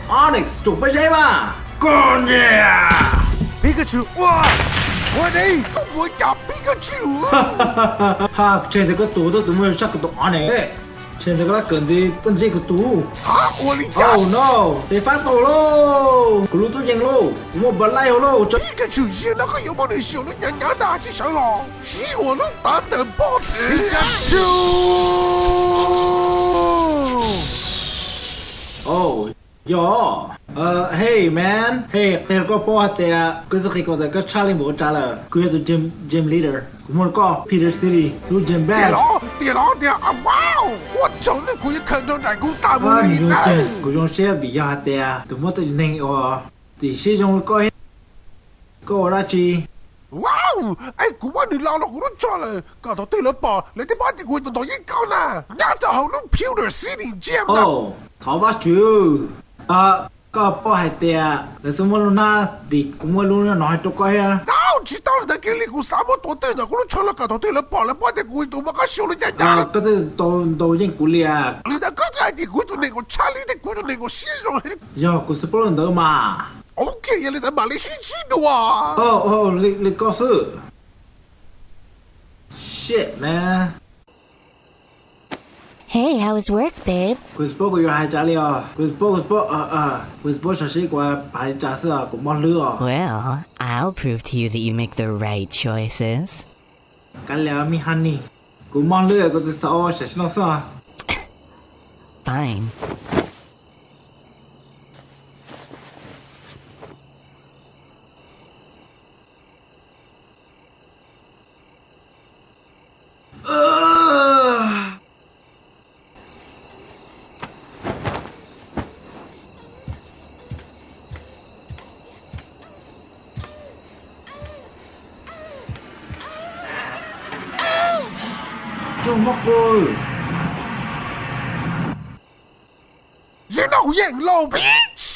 Onix, tsum peb zeb mas. Koj niam! Pikachu, ua, ua dej, koj puas cas Pikachu? Ha, tseg tias koj tus, koj tus muaj sab koj tus Onix. Tseg tias koj lab kawm ntxiv, koj ntxiv kuv tus. Ha, ua li cas? Oh no, tes fab tau lauj, kuv lub tub yees lauj, kuv muaj npam laij hauv lauj. Pikachu, yog no koj yuav muab nws xyuas lub hnyav hnyav tas tsis sawv los sib ua lub tav tawm pob txwv. Pikachu! Oh, yog. Hey man, hey, qhia rau koj paub hais tias kuv txoj kev kos tas koj tshaj lij npaum ua cas lawm. Kuv yog tus gym, gym leader, kuv muaj rau koj Peter City lub gym badge. Tiag los tiag, wow, ua tsaug nawb, kuv yuav khaws nrog nraim kuv tas mus li na. Kuv zoo siab vim yog hais tias tus muaj txoj neeg uas tim sib zoo li koj thiab. Koj ua dab tsi? Wow, es kuv muab nws lo rau kuv lub tsho lawm kom thaum twg lawv pom lawv thiaj paub tias kuv tus ntawd yeej koj na. Nyob rau hauv lub Peter City gym na. Thov Vajtswv, koj paub hais tias lawv xub muab lub hnab tim kuv muab lub no rau koj thiab. Tsis tau li ntawd kiag li, kuv xav muab tuav twg ntawm kuv lub tsho los kom thaum twg lawv pom lawv paub tias kuv tus muab koj xyuas lub hnyav hnyav. Koj twb tau ntaus yeej kuv li as. Li ntawd koj twb hais tias kuv tus neeg uas tshaj lij thiab kuv tus neeg uas siab zoo. Yog, kuv xav paub li ntawd mas. Ok, yog li ntawd mam li sib ntsib dua. Li koj xwb. Shit man. Hey, how was work, babe? Kuv tsis paub kuv yuav hais cas li os. Kuv tsis paub, kuv tsis paub, kuv tsis paub, sam sim kuv hais li cas xwb os, kuv mob hlwb os. Well, I'll prove to you that you make the right choices. Kav liam me honey, kuv mob hlwb kuv tsis xav ua, sam sim no xwb os. Fine. Coj mob qw. Yeej no kuv yeej los bitch.